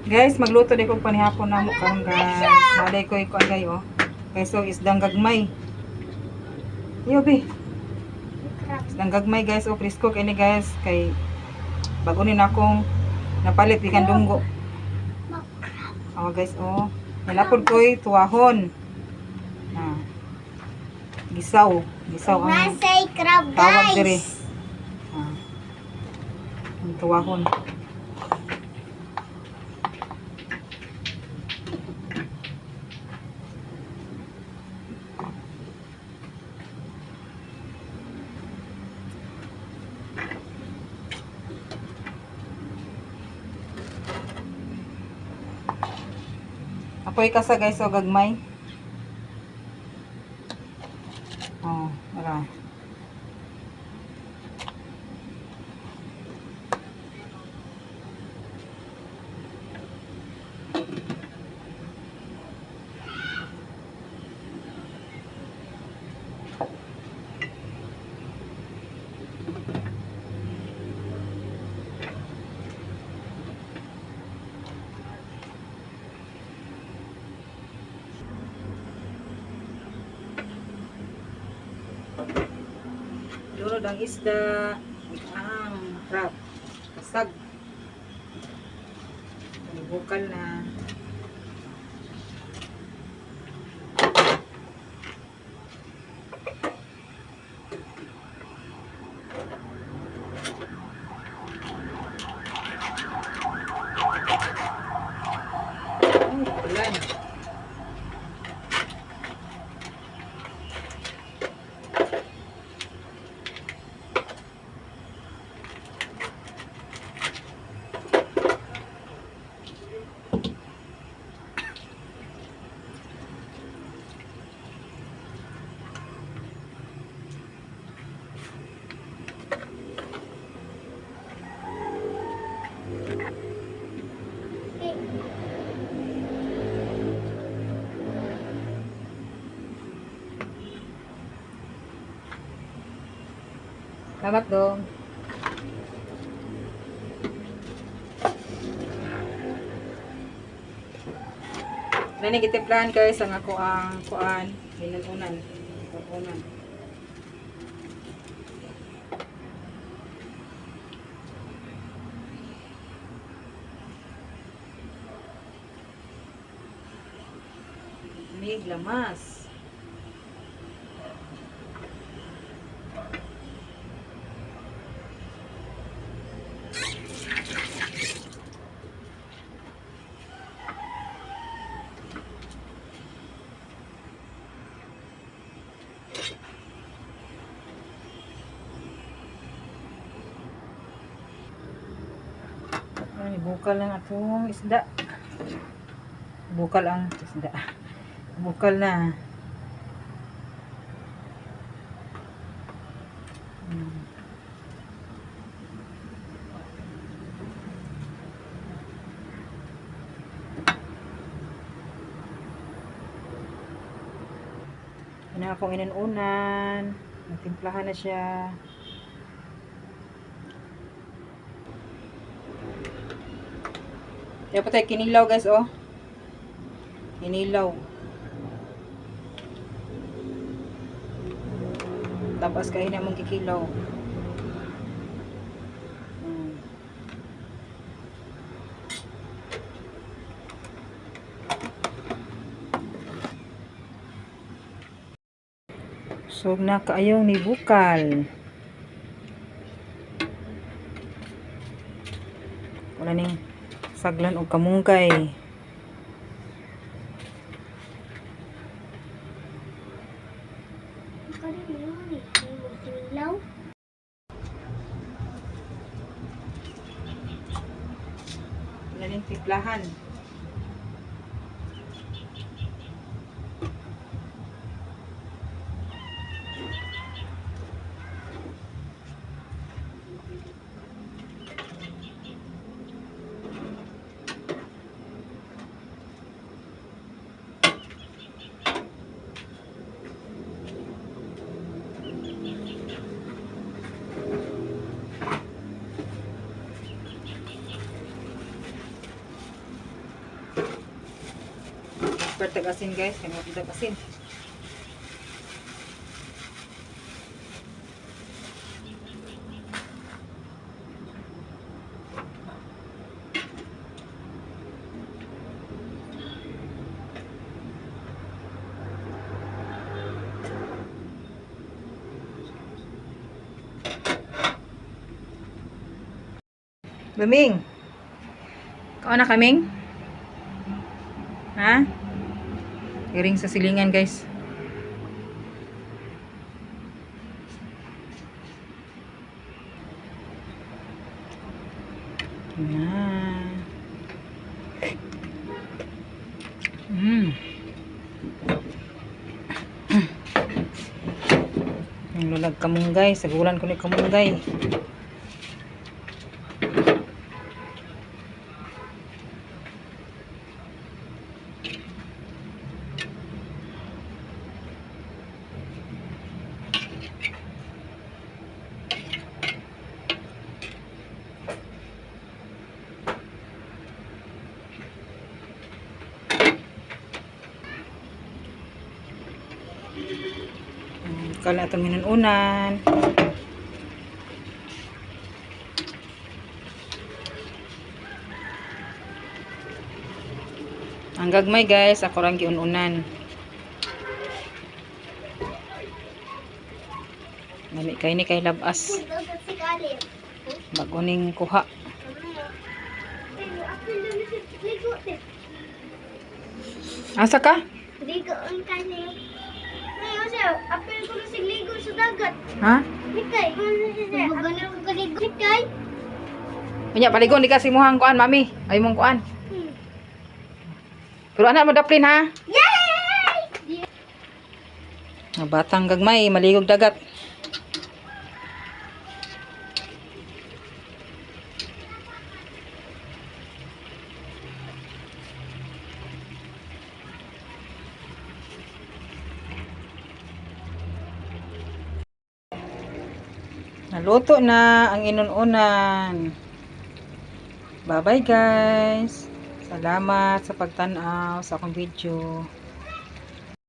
Guys, magluto di ko panihapon namo karon, guys. Naday ko ikuan kayo. Guys, so isdang gagmay. Iyo bi. Isdang gagmay, guys, oh, presko kini, guys, kay bago ni nakong napalit gikan dunggo. Oh guys, oh. Nilapod ko'y tuwahon. Na. Gisaw, gisaw ang Nasay crab, tawag diri. guys. Ah. Ang tuwahon. Apoy ka sa, guys, o gagmay. Oh, wala. Lunod ang isda, ang crab, kasag. May bukal na. Ay, ulan. Salamat dong. Nani gitimplan, guys, ang ako ang kuan hinuunan. Hinuunan. Mig lamas. Ay, bukal lang atong isda. Bukal ang isda. Bukal na. Yan ang akong inununan. Natimplahan na siya. Kaya pa tayo kinilaw, guys, oh. Kinilaw. Tapos kain na mong kikilaw. So na kaayong ni bukal. Wala ning saglan og kamunggay. Kinilaw? Wala ning timplahan. Expert tag asin, guys. Kaya mo tag asin. Luming. Kaon na kaming? Ha? Iring sa silingan, guys. Na. Ang lulag kamunggay. Sagulan ko ni kamunggay. Kala itong hinununan. Ang gagmay, guys, ako rang giununan. Lami kay ni kay labas. Punta sa sigalit. Bago ning kuha. Pero ako lang sa ligo. Asa ka? Ligo ang kani. Ngayon sir, apel ko na ligo sa dagat. Ha? Mikay, ano ko kaligo. Mikay. Unya paligon di kasi muhang kuan, mami. Ay mong kuan. Pero anak mo daplin ha. Yay! Nga batang gagmay maligog dagat. Naluto na ang inununan. Bye-bye, guys. Salamat sa pagtanaw sa akong video.